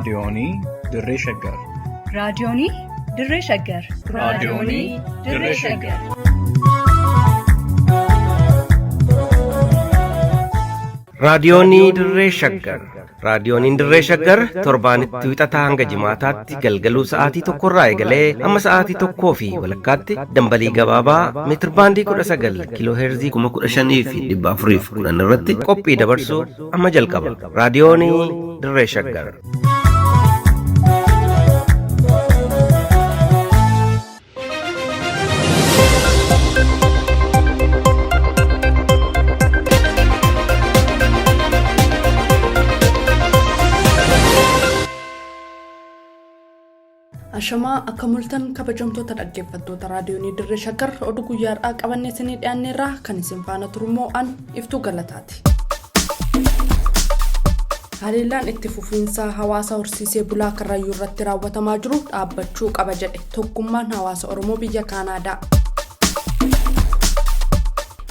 Raadiyoonii Dirree Shaggar. Raadiyoonii Dirree Shaggar. Raadiyoonii Dirree Shaggar. Raadiyoonii Dirree Shaggar. Raadiyooniin Dirree Shaggar torbaanitti wixataa hanga jimaataatti galgaluu sa'aatii tokkorraa eegalee hamma sa'aatii tokkoo fi walakkaatti dambalii gabaabaa meetirbaandii 19 kiiloo heerzii 15,410 irratti qophii dabarsuu amma jalqaba. Raadiyoonii Dirree Shaggar. Ashamaa akka mul'atan kabajamtoota dhaggeeffattoota raadiyoonii Dirree Shaggar oduu guyyaadhaa qabannee isinii dhiyaanneerraa kan isin faana turummoo an iftuu galataati. Haleellaan itti fufiinsa hawaasa horsiisee bulaa Karrayyuu irratti raawwatamaa jiru dhaabbachuu qaba jedhe tokkummaan hawaasa Oromoo biyya Kaanaadaa.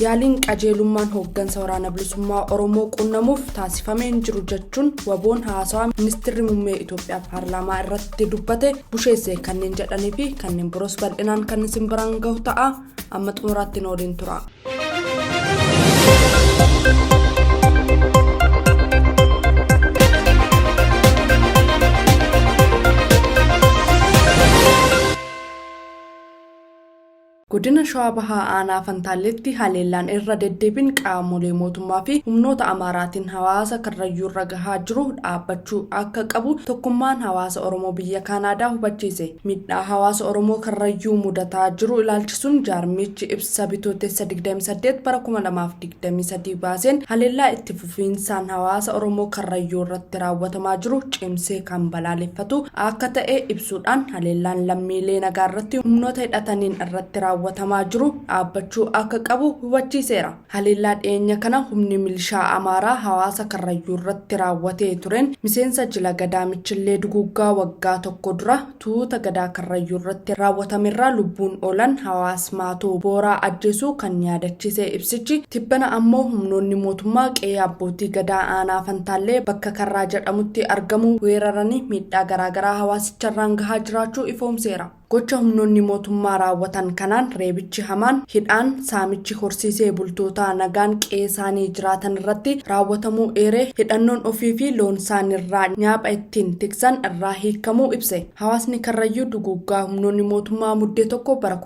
Yaaliin qajeelummaan hooggansa waraana bilisummaa Oromoo qunnamuuf taasifamee hin jiru jechuun waboon haasawaa ministeerri muummee Itoophiyaa paarlaamaa irratti dubbate busheesse kanneen jedhanii fi kanneen biroos bal'inaan kan isin biraan gahu ta'a amma xumuraatti nu waliin tura. Godina Shawaa Bahaa Aanaa Fantaalleetti haleellaan irra deddeebiin qaamolee mootummaa fi humnoota Amaaraatiin hawaasa Karrayyuurra gahaa jiru dhaabbachuu akka qabu tokkummaan hawaasa Oromoo biyya Kaanaadaa hubachiise. Miidhaa hawaasa Oromoo Karrayyuu mudataa jiru ilaalchisuun jaarmichi ibsa bitootessa 28 bara 2023 baaseen haleellaa itti fufiinsaan hawaasa Oromoo Karrayyuu irratti raawwatamaa jiru cimsee kan balaaleffatu akka ta'e ibsuudhaan haleellaan lammiilee nagaa irratti humnoota hidhataniin irratti raawwatamaa jiru dhaabbachuu akka qabu hubachiiseera. Haleellaa dhiyeenya kana humni milishaa Amaaraa hawaasa Karrayyuu irratti raawwatee tureen miseensa jila gadaa Michillee Duguuggaa waggaa tokko dura tuuta gadaa Karrayyuu irratti raawwatamerraa lubbuun oolan hawaas Maatoo Booraa ajjeesuu kan yaadachiise ibsichi, tibbana ammoo humnoonni mootummaa qe'ee abbootii gadaa aanaa Fantaallee bakka Karraa jedhamutti argamu weeraranii miidhaa garaagaraa hawaasicharraan gahaa jiraachuu ifoomseera. Gocha humnoonni mootummaa raawwatan kanaan reebichi hamaan, hidhaan, saamichi horsiisee bultootaa nagaan qe'eesaanii jiraatan irratti raawwatamuu eeree, hidhannoon ofii fi loonsaaniirraa nyaapha ittiin tiksan irraa hiikamuu ibse. Hawaasni Karrayyuu duguuggaa humnoonni mootummaa Muddee 1 bara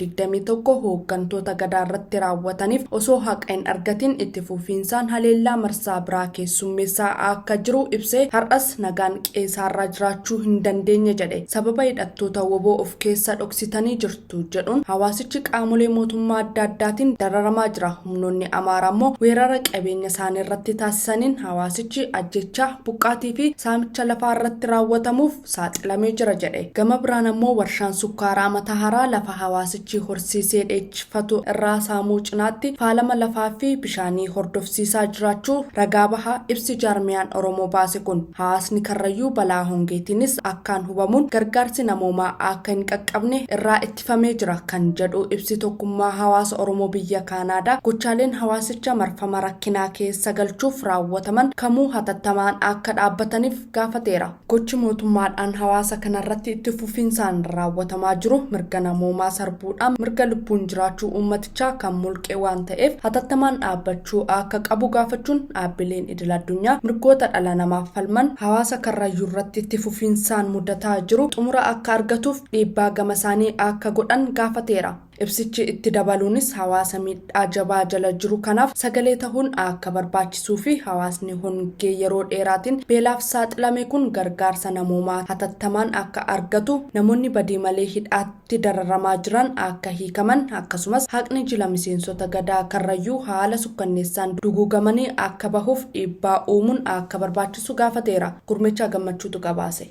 2021 hooggantoota Gadaa irratti raawwataniif osoo haqa hin argatiin itti fufiinsaan haleellaa marsaa biraa keessummeessaa akka jiru ibsee, har'as nagaan qe'eesaarraa jiraachuu hin dandeenye jedhe. Sababa hidhattoota wbo of keessa dhoksitanii jirtu jedhuun hawaasichi qaamolee mootummaa adda addaatiin dararamaa jira. Humnoonni Amaaraa immoo weerara qabeenya isaaniirratti taasisaniin hawaasichi ajjeechaa, buqqaatii fi saamicha lafaa irratti raawwatamuuf saaxilamee jira jedhe. Gama biraan ammoo warshaan sukkaaraa Mataharaa lafa hawaasichi horsiisee dheechifatu irraa saamuu cinaatti faalama lafaa fi bishaanii hordofsiisaa jiraachuu ragaa baha ibsi jaarmiyaan Oromoo baase kun. Hawaasni Karrayyuu balaa hongeetiinis akkaan hubamuun gargaarsi namoomaa akka hin qaqqabne irraa ittifamee jira kan jedhu ibsi tokkummaa hawaasa Oromoo biyya Kaanaadaa gochaaleen hawaasicha marfama rakkinaa keessa galchuuf raawwataman kamuu hatattamaan akka dhaabbataniif gaafateera. Gochi mootummaadhaan hawaasa kanarratti itti fufinsaan raawwatamaa jiru mirga namoomaa sarbuudhaan mirga lubbuun jiraachuu uummatichaa kan mulqe waan ta'eef hatattamaan dhaabbachuu akka qabu gaafachuun dhaabbileen idil addunyaa mirgoota dhala namaaf falman hawaasa Karrayyuurratti itti fufinsaan mudataa jiru xumura akka argatuuf dhiibbaa gamasaanii akka godhan gaafateera. Ibsichi itti dabaluunis hawaasa miidhaa jabaa jala jiru kanaaf sagalee tahuun akka barbaachisuu fi hawaasni hongee yeroo dheeraatiin beelaaf saaxilame kun gargaarsa namoomaa hatattamaan akka argatu, namoonni badii malee hidhaatti dararamaa jiran akka hiikaman akkasumas haqni jila miseensota Gadaa Karrayyuu haala sukkanneessaan duguugamanii akka bahuuf dhiibbaa uumuun akka barbaachisu gaafateera. Gurmeechaa Gammachuutu gabaase.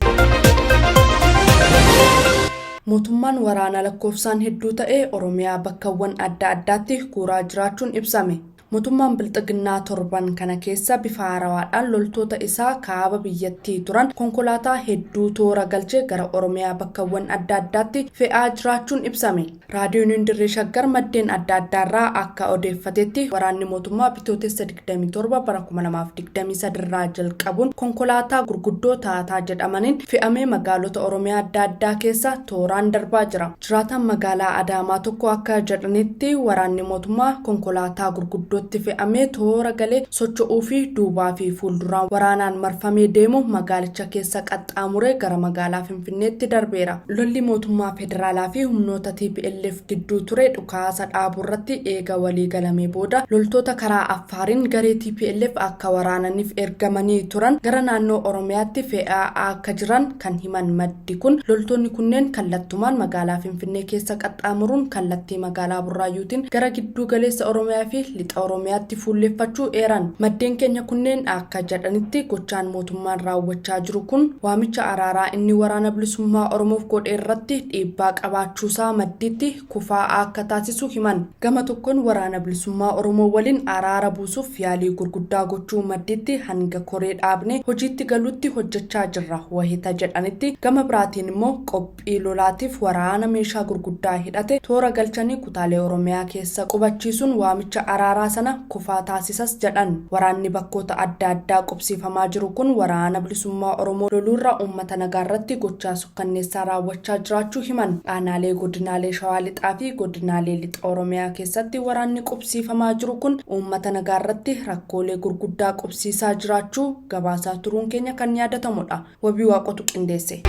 Mootummaan waraana lakkoofsaan hedduu ta'e Oromiyaa bakkawwan adda addaatti guuraa jiraachuun ibsame. Mootummaan Bilxiginnaa torban kana keessa bifa haarawaadhaan loltoota isaa kaaba biyyattii turan konkolaataa hedduu toora galchee gara Oromiyaa bakkawwan adda addaatti fe'aa jiraachuun ibsame. Raadiyoon Dirree Shaggar maddeen adda addaarraa akka odeeffatetti waraanni mootummaa bitootessa 27 bara 2023 irraa jalqabuun konkolaataa gurguddoo taataa jedhamaniin fe'amee magaalota Oromiyaa adda addaa keessa tooraan darbaa jira. Jiraataan magaalaa Adaamaa tokko akka jedhanitti waraanni mootummaa konkolaataa gurguddootti fe'amee toora galee socho'uu fi duubaa fi fuulduraan waraanaan marfamee deemu magaalicha keessa qaxxaamuree gara magaalaa Finfinneetti darbeera. Lolli mootummaa federaalaa fi humnoota TPLF gidduu ture dhukaasa dhaabuu irratti eega walii galamee booda loltoota karaa Affaariin garee TPLF akka waraananiif ergamanii turan gara naannoo Oromiyaatti fe'aa akka jiran kan himan maddi kun loltoonni kunneen kallattumaan magaalaa Finfinnee keessa qaxxaamuruun kallattii magaalaa Burraayyuutiin gara gidduu galeessa Oromiyaa fi lixa Oromiyaatti fuulleffachuu eeran. Maddeen keenya kunneen akka jedhanitti gochaan mootummaan raawwachaa jiru kun waamicha araaraa inni waraana bilisummaa Oromoof godhe irratti dhiibbaa qabaachuusaa maddiitti kufaa akka taasisu himan. Gama tokkoon waraana bilisummaa Oromoo waliin araara buusuuf yaalii gurguddaa gochuu maddiitti hanga koree dhaabne hojiitti galuutti hojjechaa jirra wahita jedhanitti, gama biraatiin immoo qophii lolaatiif waraana meeshaa gurguddaa hidhate toora galchanii kutaalee Oromiyaa keessa qubachiisuun waamicha araaraa sana kufaa taasisas jedhan. Waraanni bakkoota adda addaa qubsiifamaa jiru kun waraana bilisummaa Oromoo loluurra uummata nagaa irratti gochaa sukkanneessaa raawwachaa jiraachuu himan. Aanaalee godinaalee Shawaa Lixaa fi godinaalee Lixa Oromiyaa keessatti waraanni qubsiifamaa jiru kun uummata nagaa irratti rakkoolee gurguddaa qubsiisaa jiraachuu gabaasaa turuun keenya kan yaadatamudha. Wabii Waaqotu qindeesse.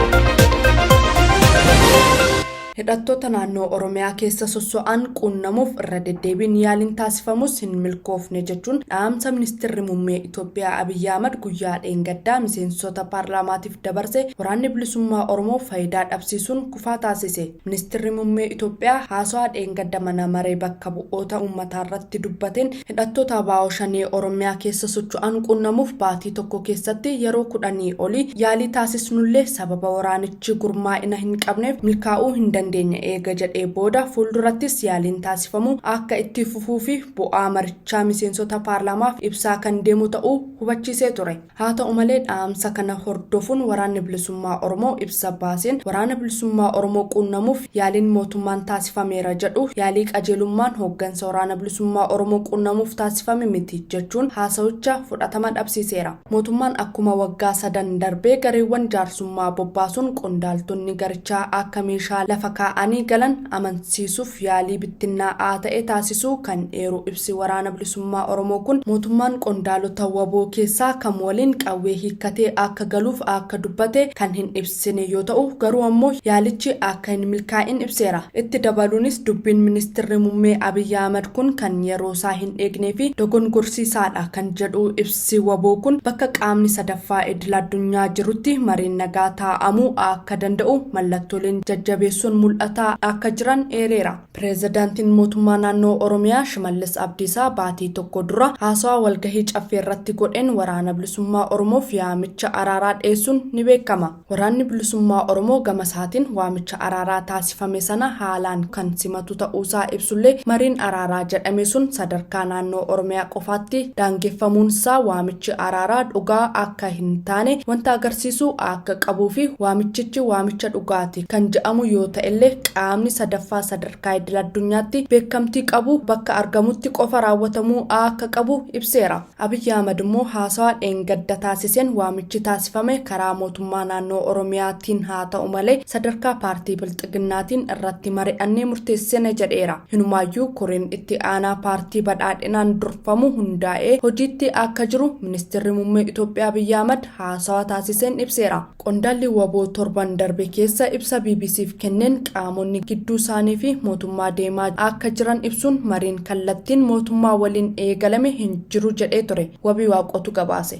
Hidhattoota naannoo Oromiyaa keessa sosso'an quunnamuuf irra deddeebiin yaaliin taasifamus hin milkoofne jechuun dhaamsa ministeerri muummee Itoophiyaa Abiyyi Ahmad guyyaa dheengaddaa miseensota paarlaamaatiif dabarse waraanni bilisummaa Oromoo faayidaa dhabsiisuun kufaa taasise. Ministeerri muummee Itoophiyaa haasawaa dheengadda mana maree bakka bu'oota uummataa irratti dubbateen hidhattoota ABO Shanee Oromiyaa keessa socho'an quunnamuuf baatii tokko keessatti yeroo 10 olii yaalii taasisnullee sababa waraanichi gurmaa'ina hin qabneef milkaa'uu hin dandeenye eega jedhee booda fuuldurattis yaaliin taasifamu akka itti fufuu fi bu'aa marichaa miseensota paarlaamaaf ibsaa kan deemu ta'uu hubachiisee ture. Haa ta'u malee dhaamsa kana hordofuun waraanni bilisummaa Oromoo ibsa baaseen waraana bilisummaa Oromoo quunnamuuf yaaliin mootummaan taasifameera jedhu yaalii qajeelummaan hooggansa waraana bilisummaa Oromoo quunnamuuf taasifame miti jechuun haasawicha fudhatama dhabsiiseera. Mootummaan akkuma waggaa 3 darbee gareewwan jaarsummaa bobbaasuun qondaaltonni garichaa akka meeshaa lafa kaa'anii galan amansiisuuf yaalii bittinnaa'aa ta'e taasisuu kan eeru ibsi waraana bilisummaa Oromoo kun mootummaan qondaalota waboo keessaa kam waliin qawwee hiikkatee akka galuuf akka dubbate kan hin ibsine yoo ta'u garuu ammoo yaalichi akka hin milkaa'in ibseera. Itti dabaluunis dubbiin ministeerri muummee Abiyyi Ahmad kun kan yeroo isaa hin eegnee fi dogongorsiisaadha kan jedhu ibsi waboo kun bakka qaamni sadaffaa idil addunyaa jirutti mariin nagaa taa'amuu akka danda'u mallattooleen jajjabeessuun mul'ataa akka jiran eereera. Pireezidaantiin mootummaa naannoo Oromiyaa Shimallis Abdiisaa baatii tokko dura haasawaa walgahii caffee irratti godheen waraana bilisummaa Oromoof yaamicha araaraa dhiyeessuun ni beekama. Waraanni bilisummaa Oromoo gama isaatiin waamicha araaraa taasifame sana haalaan kan simatu ta'uusaa ibsullee mariin araaraa jedhame sun sadarkaa naannoo Oromiyaa qofaatti daangeffamuunsaa waamichi araaraa dhugaa akka hin taane wanta agarsiisu akka qabuu fi waamichichi waamicha dhugaati kan jedhamu yoo ta'ellee qaamni sadaffaa sadarkaa idil addunyaatti beekamtii qabu bakka argamutti qofa raawwatamuu akka qabu ibseera. Abiyyi Ahmad immoo haasawaa dheengadda taasiseen waamichi taasifame karaa mootummaa naannoo Oromiyaatiin haa ta'u malee sadarkaa paartii bilxiginnaatiin irratti mari'annee murteessine jedheera. Hinumaayyuu koreen itti aanaa paartii badhaadhinaan durfamu hundaa'ee hojiitti akka jiru ministeerri muummee Itoophiyaa Abiyyi Ahmad haasawaa taasiseen ibseera. Qondaalli waboo torban darbe keessa ibsa BBCf kenneen qaamonni gidduu isaanii fi mootummaa deemaa akka jiran ibsuun mariin kallattiin mootummaa waliin eegalame hin jiru jedhee ture. Wabii Waaqotu gabaase.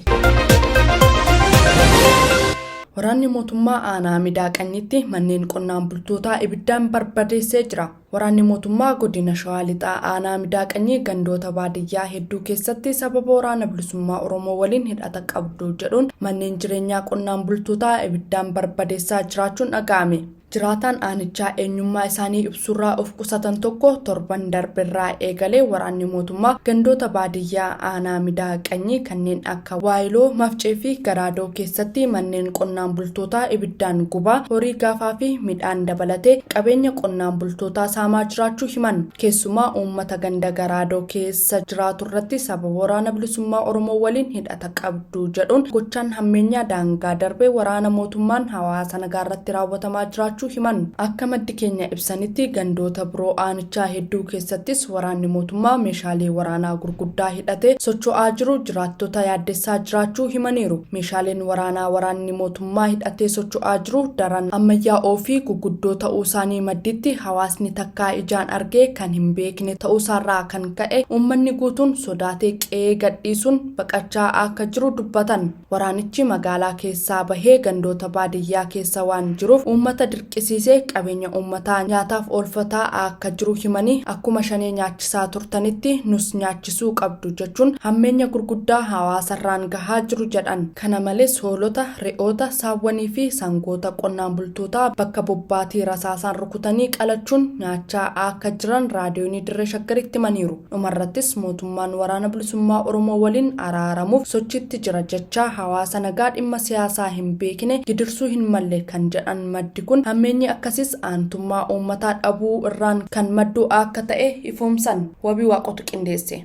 Waraanni mootummaa aanaa Midaaqanyitti manneen qonnaan bultootaa ibiddaan barbadeessee jira. Waraanni mootummaa godina Shawaa Lixaa aanaa Midaaqanyii gandoota baadiyyaa hedduu keessatti sababa waraana bilisummaa Oromoo waliin hidhata qabdu jedhuun manneen jireenyaa qonnaan bultootaa ibiddaan barbadeessaa jiraachuun dhaga'ame. Jiraataan aanichaa eenyummaa isaanii ibsurraa of qusatan tokko torban darberraa eegalee waraanni mootummaa gandoota baadiyyaa aanaa Midaa Qanyii kanneen akka Waayiloo, Mafcee fi Garaadoo keessatti manneen qonnaan bultootaa ibiddaan gubaa, horii gaafaa fi midhaan dabalatee qabeenya qonnaan bultootaa saamaa jiraachuu himan. Keessumaa uummata ganda Garaadoo keessa jiraatu irratti sababa Waraana Bilisummaa Oromoo waliin hidhata qabdu jedhuun gochaan hammeenyaa daangaa darbee waraana mootummaan hawaasa nagaa irratti raawwatamaa jiraachuu himan. Akka maddi keenya ibsanitti gandoota biroo aanichaa hedduu keessattis waraanni mootummaa meeshaalee waraanaa gurguddaa hidhatee socho'aa jiru jiraattota yaaddessaa jiraachuu himaniiru. Meeshaaleen waraanaa waraanni mootummaa hidhatee socho'aa jiru daran ammayyaa'oo fi guguddoo ta'uu isaanii madditti hawaasni takkaa ijaan argee kan hin beekne ta'uusaarraa kan ka'e uummanni guutuun sodaatee qe'ee gadhiisuun baqachaa akka jiru dubbatan. Waraanichi magaalaa keessaa bahee gandoota baadiyyaa keessa waan jiruuf uummata dirqisiisee qabeenya uummataa nyaataaf oolfataa akka jiru himanii, akkuma Shanee nyaachisaa turtanitti nus nyaachisuu qabdu jechuun hammeenya gurguddaa hawaasarraan gahaa jiru jedhan. Kana malees hoolota, re'oota, saawwanii fi sangoota qonnaan bultootaa bakka bobbaatii rasaasaan rukutanii qalachuun nyaachaa akka jiran Raadiyoonii Dirree Shaggaritti himaniiru. Dhumarrattis mootummaan Waraana Bilisummaa Oromoo waliin araaramuuf sochiitti jira jechaa hawaasa nagaa dhimma siyaasaa hin beekne gidirsuu hin malle kan jedhan maddi kun, hammeenyi akkasis aantummaa uummataa dhabuu irraan kan maddu akka ta'e ifoomsan. Wabii Waaqotu qindeesse.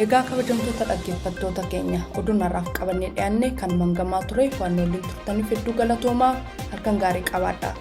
Egaa kabajamtoota dhaggeeffattoota keenya, oduun har'aaf qabannee dhiyaanne kan mangamaa ture. Waan waliin turtaniif hedduu galatoomaa, halkan gaarii qabaadha.